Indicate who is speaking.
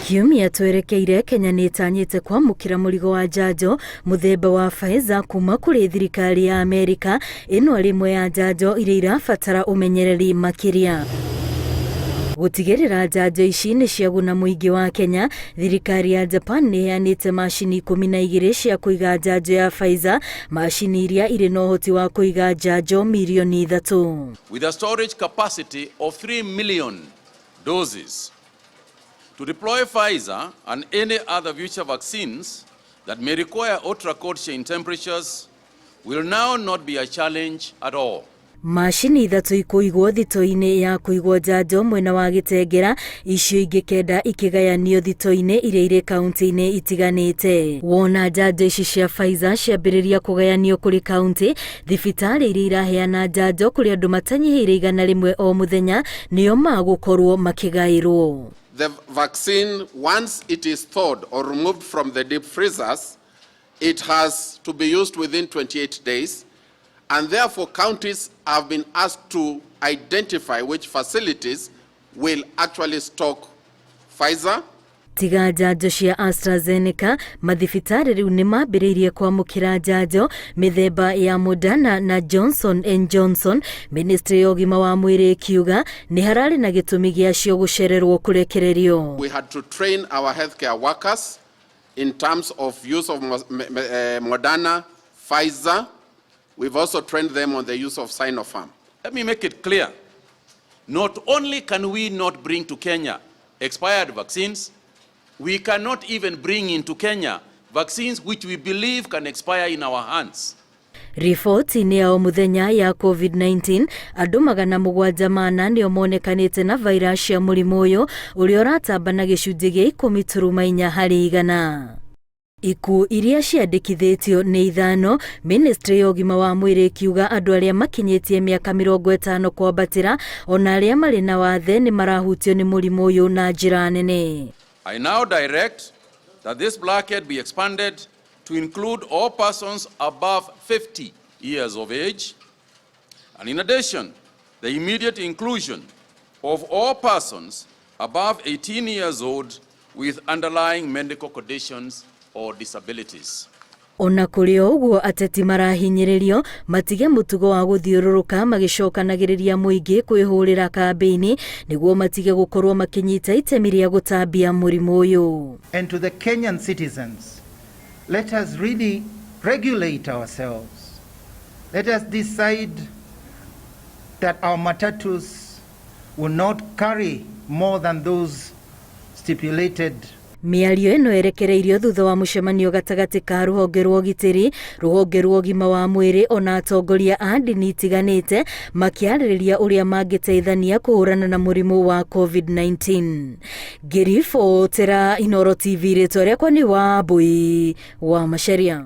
Speaker 1: Kiumia twerekeire, Kenya nĩ ĩtanyĩte kwamũkĩra mũrigo wa njanjo mũthemba wa Pfizer kuma kũrĩ thirikari ya Amerika, ĩno arĩ ĩmwe ya njanjo iria irabatara ũmenyereri makĩria. Gũtigĩrĩra njanjo ici nĩ ciaguna mũingĩ wa Kenya, thirikari ya Japan nĩ ĩheanĩte macini 12 cia kũiga njanjo ya Pfizer, macini iria irĩ na ũhoti wa kũiga njanjo mirioni 3.
Speaker 2: With a storage capacity of 3 million doses. To deploy Pfizer and any other future vaccines that may require ultra cold chain temperatures will now not be a challenge at all.
Speaker 1: Macini 3 ikũigwo thito-inĩ ya kũigwo njanjo mwena wa Gĩtengera, icio ingĩ 9 ikĩgayanio thito-inĩ iria irĩ kaunti-inĩ itiganĩte. Wona njanjo ici cia Pfizer ciambĩrĩria kũgayanio kũrĩ kaunti, thibitarĩ iria iraheana njanjo kũrĩ andũ matanyihĩire 100 o mũthenya nĩo magũkorwo makĩgaĩrwo.
Speaker 3: The vaccine, once it is thawed or removed from the deep freezers, it has to be used within 28 days, and therefore counties have been asked to identify which facilities will actually stock Pfizer.
Speaker 1: Tiga njanjo cia AstraZeneca, mathibitarĩ rĩu nĩ mambĩrĩirie kwamũkĩra njanjo mĩthemba ya Moderna na Johnson and Johnson. Ministry ya ũgima wa mwĩrĩ ĩkiuga nĩ hararĩ na gĩtũmi gĩacio gũcererwo kũrekererio.
Speaker 3: We had to train our healthcare workers in terms of use of Moderna, Pfizer. We've also trained them on the use of Sinopharm.
Speaker 2: Let me make it clear. Not only can we not bring to Kenya expired vaccines, we cannot even bring into Kenya vaccines which we believe can expire in our hands.
Speaker 1: Riboti-inĩ ya o mũthenya ya COVID-19, andũ 704 nĩo monekanĩte na virus ya mũrimũ ũyũ ũrĩa ũratamba na gĩcunjĩ gĩa 10.4 harĩ igana. Ikuũ iria ciandĩkithĩtio nĩ 5, Ministry ya ũgima wa mwĩrĩ ĩkiuga andũ arĩa makinyĩtie mĩaka 50 kwambatĩra ona arĩa marĩ na wathe nĩ marahutio nĩ mũrimũ ũyũ na njĩra nene.
Speaker 2: I now direct that this bracket be expanded to include all persons above 50 years of age, and in addition, the immediate inclusion of all persons above 18 years old with underlying medical conditions or disabilities.
Speaker 1: Ona kũrĩ o ũguo, ateti marahinyĩrĩrio matige mũtugo wa gũthiũrũrũka magĩcokanagĩrĩria mũingĩ kwĩhũrĩra kambĩini nĩguo matige gũkorwo makĩnyita itemi rĩa gũtambia mũrimũ ũyũ.
Speaker 4: And to the Kenyan citizens, let us really regulate ourselves. Let us decide that our matatus will not carry more than those stipulated.
Speaker 1: Mĩario ĩno ĩrekereirio thutha wa mũcemanio gatagatĩ ka rũhonge rwa ũgitĩri, rũhonge rwa ũgima wa mwĩrĩ ona atongoria a ndini itiganĩte makĩarĩrĩria ũrĩa mangĩteithania kũhũrana na mũrimũ wa COVID-19. Ngĩribotera Inooro TV, rĩtwa rĩakwa nĩ Wambui wa Macharia.